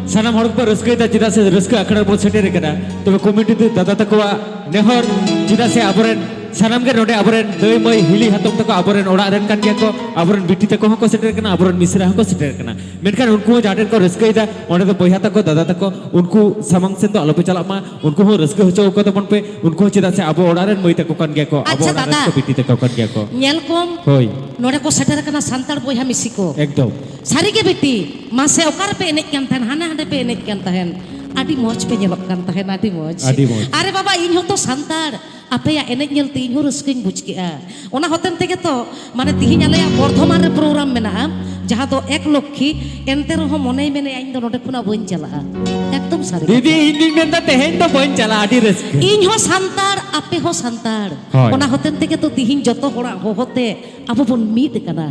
ᱥᱟᱱᱟᱢ ᱦᱚᱲ ᱠᱚ ᱨᱟᱹᱥᱠᱟᱹᱭᱮᱫᱟ, ᱪᱮᱫᱟᱜ ᱥᱮ ᱨᱟᱹᱥᱠᱟᱹ ᱟᱠᱷᱲᱟ ᱨᱮᱵᱚᱱ ᱥᱮᱴᱮᱨ ᱟᱠᱟᱱᱟ᱾ ᱛᱚᱵᱮ ᱠᱚᱢᱤᱴᱤ ᱫᱚ ᱫᱟᱫᱟ ᱛᱟᱠᱚᱣᱟᱜ ᱱᱮᱦᱚᱨ, ᱪᱮᱫᱟᱜ ᱥᱮ ᱟᱵᱚᱨᱮᱱ ᱥᱟᱱᱟᱢ ᱜᱮ ᱱᱚᱰᱮ ᱟᱵᱚᱨᱮᱱ ᱫᱟᱹᱭ ᱢᱟᱹᱭ ᱦᱤᱞᱤ ᱦᱟᱛᱚᱢ ᱛᱟᱠᱚ ᱟᱵᱚᱨᱮᱱ ᱚᱲᱟᱜ ᱨᱮᱱ ᱠᱟᱱ ᱜᱮᱭᱟ ᱠᱚ, ᱟᱵᱚᱨᱮᱱ ᱵᱤᱴᱤ ᱛᱟᱠᱚ ᱦᱚᱸᱠᱚ ᱥᱮᱴᱮᱨ ᱟᱠᱟᱱᱟ, ᱟᱵᱚᱨᱮᱱ ᱢᱤᱥᱨᱟ ᱦᱚᱸᱠᱚ ᱥᱮᱴᱮᱨ ᱟᱠᱟᱱᱟ᱾ ᱢᱮᱱᱠᱷᱟᱱ ᱩᱱᱠᱩ ᱦᱚᱸ ᱡᱟᱦᱟᱸ ᱴᱷᱮᱱ ᱠᱚ ᱨᱟᱹᱥᱠᱟᱹᱭᱮᱫᱟ, ᱚᱸᱰᱮ ᱫᱚ ᱵᱚᱭᱦᱟ ᱛᱟᱠᱚ, ᱫᱟᱫᱟ ᱛᱟᱠᱚ, ᱩᱱᱠᱩ ᱥᱟᱢᱟᱝ ᱥᱮᱫ ᱫᱚ ᱟᱞᱚᱯᱮ ᱪᱟᱞᱟᱜ ᱢᱟ, ᱩᱱᱠᱩ ᱦᱚᱸ ᱨᱟᱹᱥᱠᱟᱹ ᱦᱚᱪᱚ ᱟᱠᱚ ᱛᱟᱵᱚᱱ ᱯᱮ, ᱩᱱᱠᱩ ᱦᱚᱸ, ᱪᱮᱫᱟᱜ ᱥᱮ ᱟᱵᱚ ᱚᱲᱟᱜ ᱨᱮᱱ ᱢᱟᱹᱭ ᱛᱟᱠᱚ ᱠᱟᱱ ᱜᱮᱭᱟ ᱠᱚ, ᱟᱵᱚ ᱟᱪᱪᱷᱟ ᱚᱲᱟᱜ ᱨᱮᱱ ᱫᱟᱫᱟ, ᱠᱚ ᱵᱤᱴᱤ ᱛᱟᱠᱚ ᱠᱟᱱ ᱜᱮᱭᱟ ᱠᱚ᱾ ᱧᱮᱞ ᱠᱚᱢ, ᱦᱳᱭ᱾ ᱱᱚᱰᱮ ᱠᱚ ᱥᱮᱴᱮᱨ ᱟᱠᱟᱱᱟ ᱥᱟᱱᱛᱟᱲ ᱵᱚᱭᱦᱟ ᱢᱤᱥᱤ ᱠᱚ᱾ ᱮᱠᱫᱚᱢ᱾ ᱥᱟᱹᱨᱤ ᱜᱮ ᱵᱤᱴᱤ, ᱢᱟᱥᱮ ᱚᱠᱟ ᱨᱮᱯᱮ ᱮᱱᱮᱡ ᱠᱟᱱ ᱛᱟᱦᱮᱱ? ᱦᱟᱱᱟ ᱦᱟᱸᱰᱮ ᱯᱮ ᱮᱱᱮᱡ ᱠᱟᱱ ᱛᱟᱦᱮᱱ᱾ ᱟᱹᱰᱤ ᱢᱚᱡᱽ ᱯᱮ ᱧᱮᱞᱚᱜ ᱠᱟᱱ ᱛᱟᱦᱮᱱ, ᱟᱹᱰᱤ ᱢᱚᱡᱽ᱾ ᱟᱹᱰᱤ ᱢᱚᱡᱽ᱾ ᱟᱨᱮ ᱵᱟᱵᱟ, ᱤᱧ ᱦᱚᱸᱛᱚ ᱥᱟᱱᱛᱟᱲ, ᱟᱯᱮᱭᱟᱜ ᱮᱱᱮᱡ ᱧᱮᱞᱛᱮ ᱤᱧ ᱦᱚᱸ ᱨᱟᱹᱥᱠᱟᱹᱧ ᱵᱩᱡᱽ ᱠᱮᱜᱼᱟ᱾ ᱚᱱᱟ ᱦᱚᱛᱮᱱ ᱛᱮᱜᱮ ᱛᱚ, ᱢᱟᱱᱮ, ᱛᱤᱦᱤᱧ ᱟᱞᱮᱭᱟᱜ ᱵᱚᱨᱫᱷᱚᱢᱟᱱ ᱨᱮ ᱯᱨᱳᱜᱨᱟᱢ ᱢᱮᱱᱟᱜᱼᱟ, ᱡᱟᱦᱟᱸ ᱫᱚ ᱮᱠ ᱞᱚᱠᱠᱷᱤ, ᱮᱱᱛᱮ ᱨᱮᱦᱚᱸ ᱢᱚᱱᱮᱭ ᱢᱮᱱᱮᱜᱼᱟ ᱤᱧ ᱫᱚ ᱱᱚᱰᱮ ᱠᱷᱚᱱᱟᱜ ᱵᱟᱹᱧ ᱪᱟᱞᱟᱜᱼᱟ᱾ ᱮᱠᱫᱚᱢ ᱥᱟᱹᱨᱤ ᱫᱤᱫᱤ, ᱠᱟᱛᱷᱟ᱾ ᱤᱧ ᱫᱩᱧ ᱢᱮᱱᱫᱟ ᱛᱮᱦᱮᱧ ᱫᱚ ᱵᱟᱹᱧ ᱪᱟᱞᱟᱜᱼᱟ, ᱟᱹᱰᱤ ᱨᱟᱹᱥᱠᱟᱹ᱾ ᱤᱧ ᱦᱚᱸ ᱥᱟᱱᱛᱟᱲ, ᱟᱯᱮ ᱦᱚᱸ ᱥᱟᱱᱛᱟᱲ᱾ ᱦᱳᱭ᱾ ᱚᱱᱟ ᱦᱚᱛᱮᱱ ᱛᱮᱜᱮ ᱛᱚ ᱛᱤᱦᱤᱧ ᱡᱚᱛᱚ ᱦᱚᱲᱟᱜ ᱦᱚᱦᱚᱛᱮ ᱟᱵᱚ ᱵᱚᱱ ᱢᱤᱫ ᱟᱠᱟᱱᱟ᱾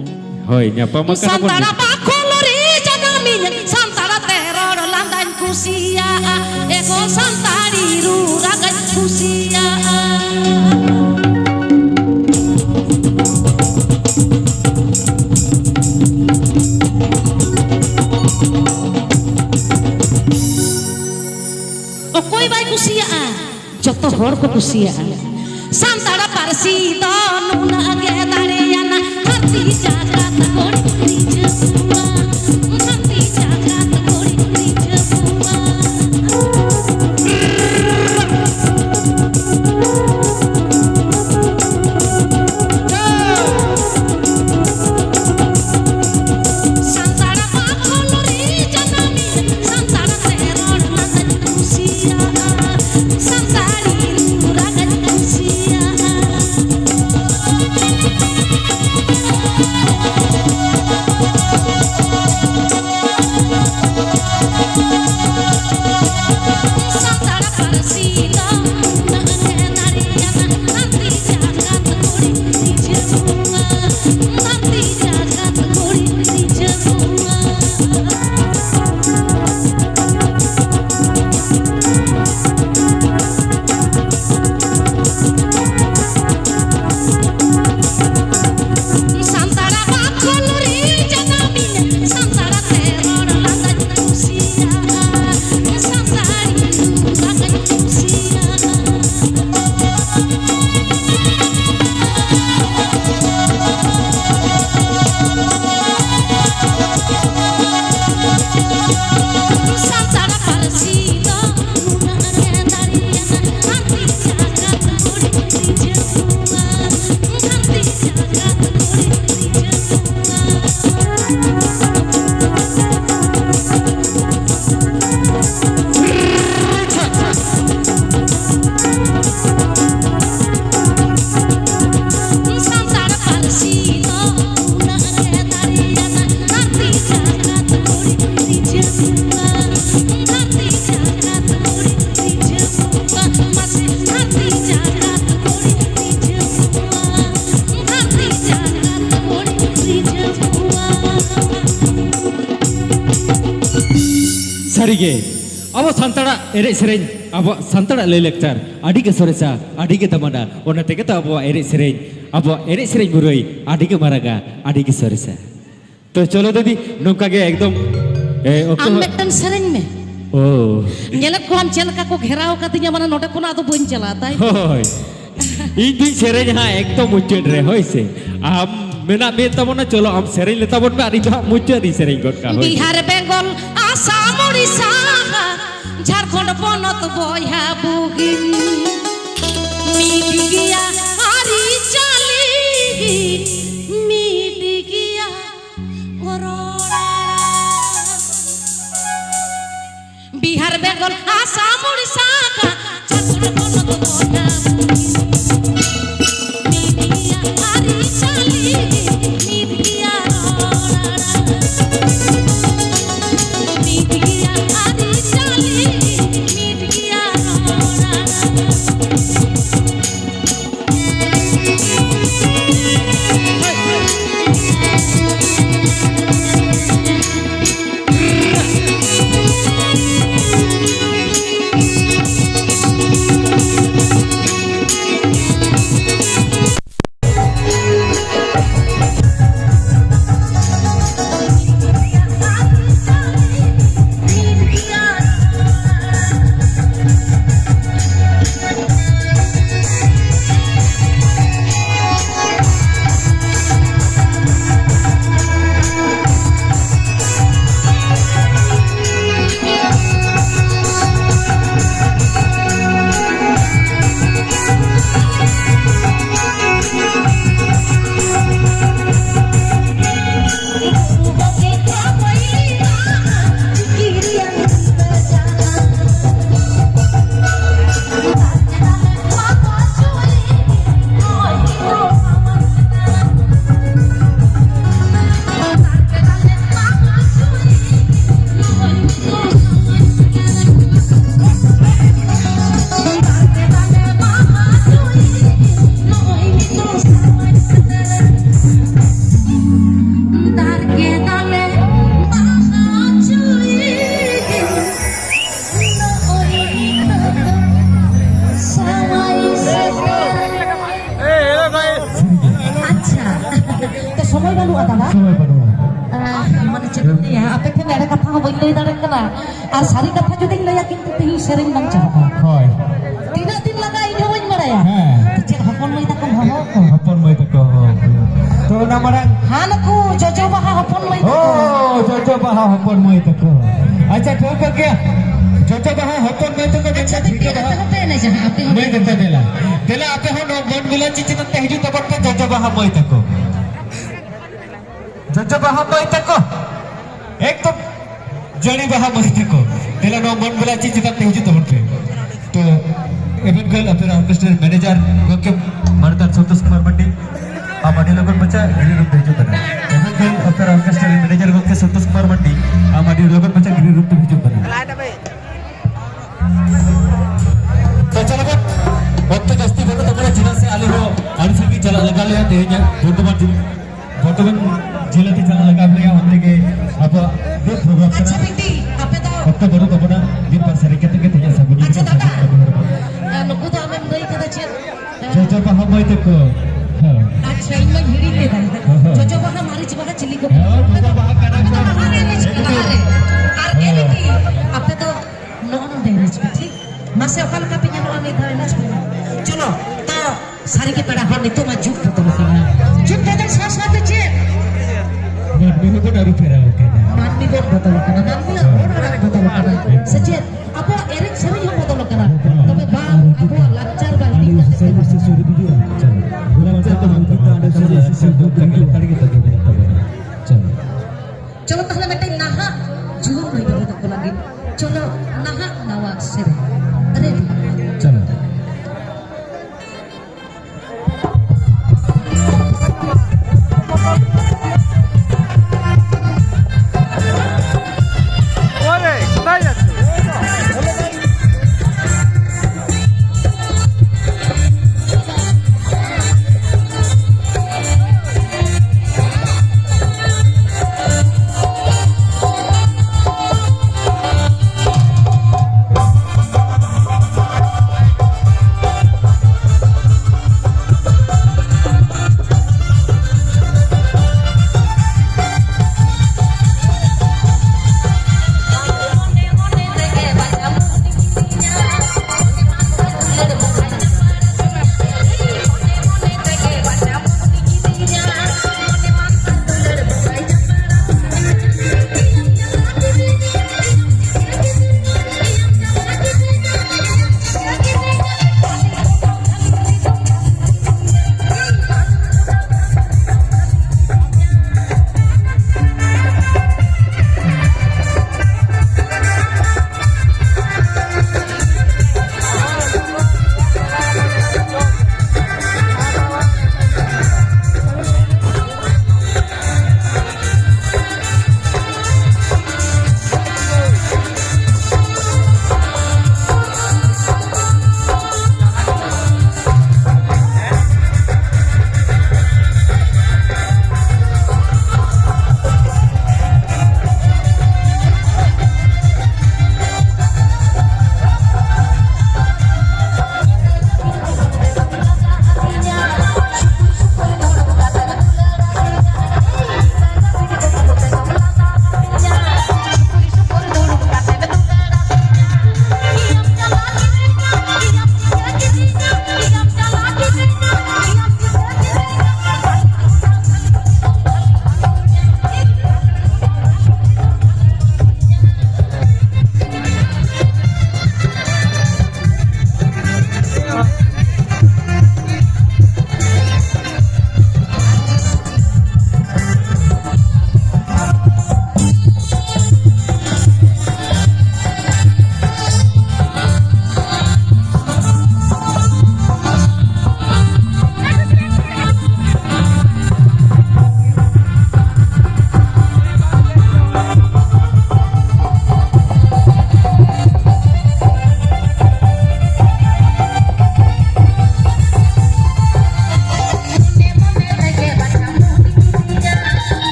ᱦᱳᱭ, ᱧᱟᱯᱟᱢ ᱟᱠᱟᱱᱟ ᱵᱚᱱ᱾ ᱥᱟᱱᱛᱟᱲ ᱵᱟᱠᱷᱳᱞ ᱨᱮ ᱡᱟᱱᱟᱢᱤᱧ, ᱥᱟᱱᱛᱟᱲ ᱛᱮ ᱨᱚᱲ ᱞᱟᱸᱫᱟᱧ ᱠᱩᱥᱤᱭᱟᱜᱼᱟ, ᱮᱜᱳ ᱥᱟᱱᱛᱟᱲᱤ ᱨᱩ ᱨᱟᱜᱟᱧ ᱠᱩᱥᱤᱭᱟᱜᱼᱟ᱾ ᱚᱠᱚᱭ ᱵᱟᱭ ᱠᱩᱥᱤᱭᱟᱜᱼᱟ? ᱡᱚᱛᱚ ᱦᱚᱲ ᱠᱚ ᱠᱩᱥᱤᱭᱟᱜᱼᱟ᱾ ᱥᱟᱱᱛᱟᱲ ᱯᱟᱹᱨᱥᱤ ᱫᱚ ᱱᱩᱱᱟᱹᱜ ᱜᱮ ᱫᱟᱲᱮᱭᱟᱱᱟ, ᱫᱷᱟᱹᱨᱛᱤ ᱡᱟᱠᱟᱛ ᱠᱚᱨᱮ ᱨᱤᱡᱷᱟᱹᱣᱟ, ᱫᱷᱟᱹᱨᱛᱤ ᱡᱟᱠᱟᱛ ᱠᱚᱨᱮ ᱨᱤᱡᱷᱟᱹᱣᱟ᱾ ᱥᱟᱱᱛᱟᱲ ᱵᱟᱠᱷᱳᱞ ᱨᱮ ᱡᱟᱱᱟᱢᱤᱧ, ᱥᱟᱱᱛᱟᱲ ᱛᱮ ᱨᱚᱲ ᱞᱟᱸᱫᱟᱧ ᱠᱩᱥᱤᱭᱟᱜᱼᱟ, ᱥᱟᱱᱛᱟᱲᱤ ᱨᱩ ᱨᱟᱜᱟᱧ ᱠᱩᱥᱤᱭᱟᱜᱼᱟ᱾ ᱥᱟᱹᱨᱤᱜᱮ, ᱟᱵᱚ ᱥᱟᱱᱛᱟᱲᱟᱜ ᱮᱱᱮᱡ ᱥᱮᱨᱮᱧ, ᱟᱵᱚᱣᱟᱜ ᱥᱟᱱᱛᱟᱲᱟᱜ ᱞᱟᱹᱭ ᱞᱟᱠᱪᱟᱨ ᱟᱹᱰᱤ ᱜᱮ ᱥᱚᱨᱮᱥᱟ, ᱟᱹᱰᱤ ᱜᱮ ᱫᱟᱢᱟᱱᱟ᱾ ᱚᱱᱟ ᱛᱮᱜᱮ ᱛᱚ ᱟᱵᱚᱣᱟᱜ ᱮᱱᱮᱡ ᱥᱮᱨᱮᱧ, ᱟᱵᱚᱣᱟᱜ ᱮᱱᱮᱡ ᱥᱮᱨᱮᱧ ᱢᱩᱨᱟᱹᱭ ᱟᱹᱰᱤ ᱜᱮ ᱢᱟᱨᱟᱝᱟ, ᱟᱹᱰᱤ ᱜᱮ ᱥᱚᱨᱮᱥᱟ᱾ ᱛᱚ ᱪᱚᱞᱚ ᱫᱤᱫᱤ, ᱱᱚᱝᱠᱟ ᱜᱮ ᱮᱠᱫᱚᱢ, ᱮ, ᱚᱠᱛᱚ ᱟᱢ ᱦᱚᱸ ᱢᱤᱫᱴᱮᱱ ᱥᱮᱨᱮᱧ ᱢᱮ᱾ ᱚ᱾ ᱧᱮᱞᱮᱫ ᱠᱚᱣᱟᱢ ᱪᱮᱫ ᱞᱮᱠᱟ ᱠᱚ ᱜᱷᱮᱨᱟᱣ ᱠᱟᱫᱤᱧᱟ, ᱢᱟᱱᱮ ᱱᱚᱰᱮ ᱠᱷᱚᱱᱟᱜ ᱟᱫᱚ ᱵᱟᱹᱧ ᱪᱟᱞᱟᱜᱼᱟ, ᱛᱟᱭ? ᱦᱳᱭ᱾ ᱤᱧ ᱫᱩᱧ ᱥᱮᱨᱮᱧᱟ ᱦᱟᱸᱜ ᱮᱠᱫᱚᱢ ᱢᱩᱪᱟᱹᱫ ᱨᱮ, ᱦᱳᱭ ᱥᱮ? ᱟᱢ ᱢᱮᱱᱟᱜ ᱢᱮ ᱛᱟᱵᱚᱱᱟ, ᱪᱚᱞᱚ ᱟᱢ ᱥᱮᱨᱮᱧ ᱞᱮ ᱛᱟᱵᱚᱱ ᱢᱮ, ᱟᱨ ᱤᱧ ᱫᱚ ᱦᱟᱸᱜ ᱢᱩᱪᱟᱹᱫ ᱨᱤᱧ ᱥᱮᱨᱮᱧ ᱜᱚᱫ ᱠᱟᱜᱼᱟ, ᱦᱳᱭ ᱥᱮ? ᱵᱤᱦᱟᱨ, ᱵᱮᱝᱜᱚᱞ, ᱟᱥᱟᱢ, ᱩᱲᱤᱥᱥᱟ, ᱡᱷᱟᱲᱠᱷᱚᱸᱰ ᱯᱚᱱᱚᱛ ᱵᱚᱭᱦᱟ ᱵᱩᱦᱤᱱ᱾ ᱢᱤᱫ ᱜᱮᱭᱟ ᱟᱹᱨᱤᱪᱟᱹᱞᱤ, ᱢᱤᱫ ᱜᱮᱭᱟ ᱨᱚᱲ ᱟᱲᱟᱝ᱾ ᱵᱤᱦᱟᱨ, ᱵᱮᱝᱜᱚᱞ, ᱟᱥᱟᱢ, ᱩᱲᱤᱥᱥᱟ, ᱡᱷᱟᱲᱠᱷᱚᱸᱰ ᱯᱚᱱᱚᱛ ᱵᱚᱭᱦᱟ ᱵᱩᱦᱤᱱ᱾ ᱢᱤᱫ ᱜᱮᱭᱟ ᱟᱹᱨᱤᱪᱟᱹᱞᱤ, ᱢᱤᱫ ᱜᱮᱭᱟ ᱨᱚᱲ ᱟᱲᱟᱝ᱾ ᱢᱤᱫ ᱜᱮᱭᱟ ᱟᱹᱨᱤᱪᱟᱹᱞᱤ, ᱢᱤᱫ ᱜᱮᱭᱟ ᱨᱚᱲ ᱟᱲᱟᱝ᱾ ᱫᱟᱫᱟ, ᱥᱚᱢᱚᱭ ᱵᱟᱹᱱᱩᱜᱼᱟ᱾ ᱟᱦ, ᱢᱟᱱᱮ ᱪᱮᱫ ᱤᱧ ᱞᱟᱹᱭᱟ, ᱟᱯᱮ ᱴᱷᱮᱱ ᱮᱲᱮ ᱠᱟᱛᱷᱟ ᱦᱚᱸ ᱵᱟᱹᱧ ᱞᱟᱹᱭ ᱫᱟᱲᱮᱭᱟᱜ ᱠᱟᱱᱟ᱾ ᱟᱨ ᱥᱟᱹᱨᱤ ᱠᱟᱛᱷᱟ ᱡᱩᱫᱤᱧ ᱞᱟᱹᱭᱟ, ᱠᱤᱱᱛᱩ ᱛᱮᱦᱮᱧ ᱥᱮᱨᱮᱧ ᱵᱟᱝ ᱪᱟᱵᱟᱜᱼᱟ᱾ ᱦᱳᱭ᱾ ᱛᱤᱱᱟᱹᱜ ᱫᱤᱱ ᱞᱟᱜᱟᱜᱼᱟ, ᱤᱧ ᱦᱚᱸ ᱵᱟᱹᱧ ᱵᱟᱲᱟᱭᱟ᱾ ᱦᱮᱸ᱾ ᱪᱮᱫ ᱦᱚᱯᱚᱱ ᱢᱟᱹᱭ ᱛᱟᱠᱚᱢ ᱦᱚᱦᱚ ᱟᱠᱚᱣᱟ? ᱦᱚᱯᱚᱱ ᱢᱟᱹᱭ ᱛᱟᱠᱚ ᱦᱚᱦᱚ ᱟᱠᱚ᱾ ᱛᱚ, ᱚᱱᱟ ᱢᱟᱲᱟᱝ ᱦᱟᱸ, ᱱᱩᱠᱩ ᱡᱚᱡᱚ ᱵᱟᱦᱟ ᱦᱚᱯᱚᱱ ᱢᱟᱹᱭ ᱛᱟᱠᱚ᱾ ᱳ, ᱡᱚᱡᱚ ᱵᱟᱦᱟ ᱦᱚᱯᱚᱱ ᱢᱟᱹᱭ ᱛᱟᱠᱚ᱾ ᱟᱪᱪᱷᱟ, ᱴᱷᱟᱹᱣᱠᱟᱹ ᱜᱮᱭᱟ? ᱡᱚᱡᱚ ᱵᱟᱦᱟ ᱦᱚᱯᱚᱱ ᱢᱟᱹᱭ ᱛᱟᱠᱚ ᱟᱪᱪᱷᱟ, ᱢᱮᱱᱠᱷᱟᱱ ᱴᱷᱤᱠ ᱜᱮᱭᱟ, ᱡᱷᱤᱸᱜᱟᱹ ᱵᱟᱦᱟ ᱟᱯᱮ ᱦᱚᱸᱯᱮ ᱮᱱᱮᱡᱟ ᱦᱟᱸᱜ, ᱟᱯᱮ ᱦᱚᱸ᱾ ᱢᱟᱹᱭ ᱛᱟᱠᱚ, ᱫᱮᱞᱟ᱾ ᱫᱮᱞᱟ, ᱟᱯᱮ ᱦᱚᱸ ᱱᱚᱣᱟ ᱢᱚᱱ ᱜᱩᱞᱟᱹᱪᱤ ᱪᱮᱛᱟᱱ ᱛᱮ ᱦᱤᱡᱩᱜ ᱛᱟᱵᱚᱱ ᱯᱮ, ᱡᱚᱡᱚ ᱵᱟᱦᱟ ᱢᱟᱹᱭ ᱛᱟᱠᱚ᱾ ᱡᱚᱡᱚ ᱵᱟᱦᱟ ᱢᱟᱹᱭ ᱛᱟᱠᱚ, ᱮᱠᱫᱚᱢ ᱡᱟᱹᱲᱤ ᱵᱟᱦᱟ ᱢᱟᱹᱭ ᱛᱟᱠᱚ, ᱫᱮᱞᱟ ᱱᱚᱣᱟ ᱢᱚᱱ ᱜᱩᱞᱟᱹᱪᱤ ᱪᱮᱛᱟᱱ ᱛᱮ ᱦᱤᱡᱩᱜ ᱛᱟᱵᱚᱱ ᱯᱮ᱾ ᱛᱚ, ᱮᱵᱷᱮᱱ ᱜᱟᱨᱞ ᱚᱯᱮᱨᱟ ᱚᱨᱠᱮᱥᱴᱨᱟ ᱨᱮᱱ ᱢᱮᱱᱮᱡᱟᱨ ᱜᱚᱢᱠᱮ ᱢᱟᱱᱚᱛᱟᱱ ᱥᱚᱱᱛᱳᱥ ᱠᱩᱢᱟᱨ ᱢᱟᱱᱰᱤ, ᱟᱢ ᱟᱹᱰᱤ ᱞᱚᱜᱚᱱ ᱢᱟᱪᱷᱟ ᱜᱨᱤᱱ ᱨᱩᱢ ᱛᱮ ᱦᱤᱡᱩᱜ ᱠᱟᱱᱟ᱾ ᱮᱵᱷᱮᱱ ᱜᱟᱨᱞ ᱚᱯᱮᱨᱟ ᱚᱨᱠᱮᱥᱴᱨᱟ ᱨᱮᱱ ᱢᱮᱱᱮᱡᱟᱨ ᱜᱚᱢᱠᱮ ᱥᱚᱱᱛᱳᱥ ᱠᱩᱢᱟᱨ ᱢᱟᱱᱰᱤ, ᱟᱢ ᱟᱹᱰᱤ ᱞᱚᱜᱚᱱ ᱢᱟᱪᱷᱟ ᱜᱨᱤᱱ ᱨᱩᱢ ᱛᱮ ᱦᱤᱡᱩᱜ ᱠᱟᱱᱟ᱾ ᱛᱚ ᱪᱚᱞᱚ ᱵᱚᱱ, ᱚᱠᱛᱚ ᱡᱟᱹᱥᱛᱤ ᱵᱟᱹᱱᱩᱜ ᱛᱟᱵᱚᱱᱟ, ᱪᱮᱫᱟᱜ ᱥᱮ ᱟᱞᱮ ᱦᱚᱸ ᱟᱹᱰᱤ ᱥᱟᱺᱜᱤᱧ ᱪᱟᱞᱟᱜ ᱞᱟᱜᱟᱣ ᱞᱮᱭᱟ ᱛᱮᱦᱮᱧᱟᱜ ᱵᱚᱨᱛᱚᱢᱟᱱ ᱡᱤᱞ-, ᱵᱚᱨᱛᱚᱢᱟᱱ ᱡᱮᱞᱟᱛᱮ ᱪᱟᱞᱟᱜ ᱞᱟᱜᱟᱣ ᱞᱮᱭᱟ, ᱚᱱᱛᱮ ᱜᱮ ᱟᱵᱚᱣᱟᱜ ᱫᱩᱠ ᱯᱨᱳᱜᱨᱟᱢ ᱟᱪᱪᱷᱟ ᱠᱟᱱᱟ᱾ ᱵᱤᱴᱤ, ᱟᱯᱮ ᱫᱚ ᱚᱠᱛᱚ ᱵᱟᱹᱱᱩᱜ ᱛᱟᱵᱚᱱᱟ, ᱢᱤᱫ ᱵᱟᱨ ᱥᱮᱨᱮᱧ ᱠᱟᱛᱮ ᱜᱮ ᱛᱮᱦᱮᱧᱟᱜ ᱥᱟᱹᱜᱩᱱ ᱟᱪᱪᱷᱟ ᱧᱤᱫᱟᱹ ᱫᱟᱫᱟ, ᱥᱟᱹᱜᱩᱱ ᱠᱟᱹᱢᱤ ᱦᱚᱨᱟ ᱵᱚᱱ ᱮ, ᱱᱩᱠᱩ ᱫᱚ ᱟᱢᱮᱢ ᱞᱟᱹᱭ ᱠᱟᱫᱟ ᱪᱮᱫ? ᱮ, ᱡᱚᱡᱚ ᱵᱟᱦᱟ ᱢᱟᱹᱭ ᱛᱟᱠᱚ᱾ ᱦᱮᱸ᱾ ᱟᱪᱪᱷᱟ, ᱤᱧ ᱢᱟᱧ ᱦᱤᱲᱤᱧ ᱞᱮᱫᱟ᱾ ᱦᱮᱸ, ᱦᱮᱸ᱾ ᱡᱚᱡᱚ ᱵᱟᱦᱟ, ᱢᱟᱹᱨᱤᱪ ᱵᱟᱦᱟ, ᱪᱤᱞᱤ ᱠᱚ? ᱦᱮᱸ, ᱡᱚᱡᱚ ᱵᱟᱦᱟ ᱠᱟᱱᱟ ᱟᱯᱮ ᱫᱚ ᱠᱚ᱾ ᱵᱟᱦᱟ ᱨᱮ ᱮᱱᱮᱡ ᱯᱮ, ᱵᱟᱦᱟ ᱨᱮ᱾ ᱟᱨ ᱮ ᱦᱮᱸ᱾ ᱵᱤᱴᱤ, ᱟᱯᱮ ᱫᱚ ᱱᱚᱜᱼᱚ ᱱᱚᱰᱮ ᱮᱱᱮᱡ ᱯᱮ, ᱴᱷᱤᱠ? ᱢᱟᱥᱮ, ᱚᱠᱟ ᱞᱮᱠᱟ ᱯᱮ ᱧᱮᱞᱚᱜᱼᱟ ᱢᱤᱫ ᱫᱷᱟᱣ ᱮᱱᱮᱡ ᱯᱮ᱾ ᱪᱚᱞᱚ, ᱛᱚ, ᱥᱟᱹᱨᱤ ᱜᱮ ᱯᱮᱲᱟ ᱦᱚᱲ, ᱱᱤᱛᱚᱜ ᱢᱟ ᱡᱩᱜᱽ ᱵᱚᱫᱚᱞ ᱟᱠᱟᱱᱟ᱾ ᱡᱩᱜᱽ ᱵᱚᱫᱚᱞ ᱥᱟᱶ ᱥᱟᱶᱛᱮ ᱪᱮᱫ? ᱢᱟᱹᱱᱢᱤ ᱦᱚᱸᱵᱚᱱ ᱟᱹᱨᱩ ᱯᱷᱮᱨᱟᱣ ᱟᱠᱟᱱᱟ᱾ ᱢᱟᱹᱱᱢᱤ ᱵᱚᱱ ᱵᱚᱫᱚᱞ ᱟᱠᱟᱱᱟ, ᱢᱟᱹᱱᱢᱤᱭᱟᱜ ᱨᱚᱲ ᱟᱲᱟᱝ ᱵᱚᱫᱚᱞ ᱟᱠᱟᱱᱟ᱾ ᱥᱮ ᱪᱮᱫ? ᱟᱵᱚᱣᱟᱜ ᱮᱱᱮᱡ ᱥᱮᱨᱮᱧ ᱦᱚᱸ ᱵᱚᱫᱚᱞ ᱟᱠᱟᱱᱟ᱾ ᱛᱚᱵᱮ ᱵᱟᱝ, ᱟᱵᱚᱣᱟᱜ ᱞᱟᱠᱪᱟᱨ ᱵᱟᱝ ᱤᱫᱤ ᱠᱟᱛᱮ ᱞᱟᱠᱪᱟᱨ ᱫᱚ ᱵᱟᱝ ᱠᱟᱱᱟ᱾